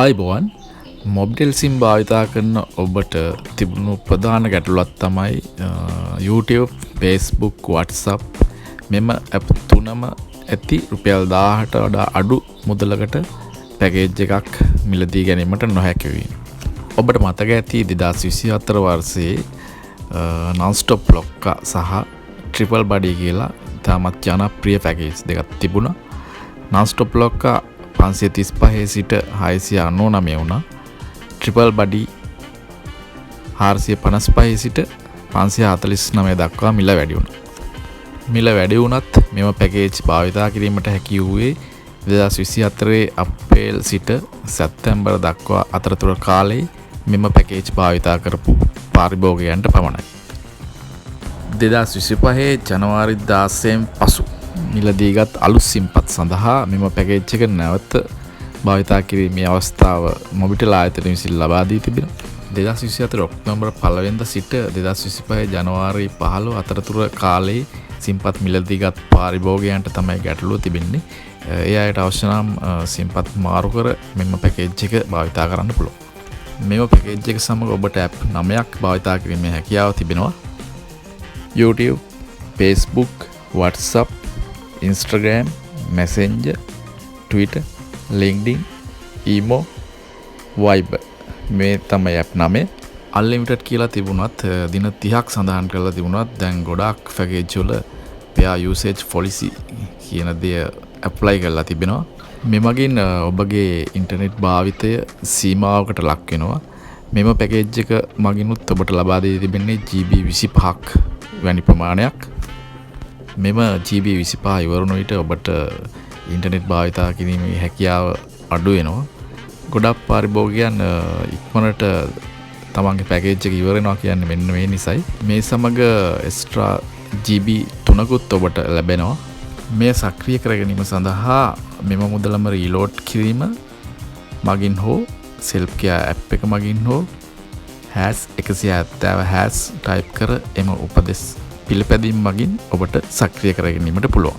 ආයුබෝවන්. මොබිටෙල් සිම් භාවිතා කරන ඔබට තිබුණු ප්‍රධාන ගැටලුවක් තමයි YouTube, Facebook, WhatsApp මෙම ඇප් තුනම ඇති රුපියල් 1000ට වඩා අඩු මුදලකට පැකේජ් එකක් මිලදී ගැනීමට නොහැකි වීම. ඔබට මතක ඇති 2024 වර්ෂයේ නන්ස්ටොප් ලොක්කා සහ ට්‍රිපල් බඩි කියලා ඉතාමත් ජනප්‍රිය පැකේජ් දෙකක් තිබුණා. නන්ස්ටොප් ලොක්කා 535 සිට 699 වුණා. ට්‍රිපල් බඩි 455 සිට 549 දක්වා මිල වැඩි වුණා. මිල වැඩි වුණත් මෙම පැකේජ් භාවිතා කිරීමට හැකි වූයේ 2024 අප්‍රේල් සිට සැප්තැම්බර් දක්වා අතරතුර කාලයේ මෙම පැකේජ් භාවිතා කරපු පාරිභෝගිකයන්ට පමණයි. 2025 ජනවාරි 16න් පසු මිලදීගත් අලුත් සිම්පත් සඳහා මෙම පැකේජ් එක නැවත භාවිතා කිරීමේ අවස්ථාව මොබිටෙල් ආයතනය විසින් ලබා දී තිබෙනවා. 2024 ඔක්තෝබර් 1 වෙනිදා සිට 2025 ජනවාරි 15 අතරතුර කාලයේ සිම්පත් මිලදීගත් පාරිභෝගිකයන්ට තමයි ගැටලුව තිබෙන්නේ. ඒ අයට අවශ්‍ය නම් සිම්පත් මාරු කර මෙම පැකේජ් එක භාවිතා කරන්න පුළුවන්. මෙම පැකේජ් එක සමග ඔබට ඇප් නමයක් භාවිතා කිරීමේ හැකියාව තිබෙනවා. YouTube, Facebook, WhatsApp, Instagram, Messenger, Twitter, LinkedIn, Imo, Viber මේ තමයි ඇප් නමය. අන්ලිමිටඩ් කියලා තිබුණත්, දින 30ක් සඳහන් කරලා තිබුණත්, දැන් ගොඩාක් පැකේජ් වල පෙයා යූසේජ් පොලිසි කියන දේ ඇප්ලයි කරලා තිබෙනවා. මෙමගින් ඔබගේ ඉන්ටර්නෙට් භාවිතය සීමාවකට ලක් වෙනවා. මෙම පැකේජ් එක මගිනුත් ඔබට ලබා දී තිබෙන්නේ GB 25ක් වැනි ප්‍රමාණයක්. මෙම GB 25 ඉවර වුණ විට ඔබට ඉන්ටර්නෙට් භාවිතා කිරීමේ හැකියාව අඩු වෙනවා. ගොඩක් පාරිභෝගිකයන් ඉක්මනට තමන්ගේ පැකේජ් එක ඉවර වෙනවා කියන්නේ මෙන්න මේ නිසයි. මේ සමග එක්ස්ට්‍රා GB 3කුත් ඔබට ලැබෙනවා. මෙය සක්‍රිය කර ගැනීම සඳහා මෙම මුදලම රීලෝඩ් කිරීම මගින් හෝ සෙල්ෆ් කෙයාර් ඇප් එක මගින් හෝ #170# ටයිප් කර එම උපදෙස් පිළිපැදීම මගින් ඔබට සක්‍රිය කර ගැනීමට පුළුවන්.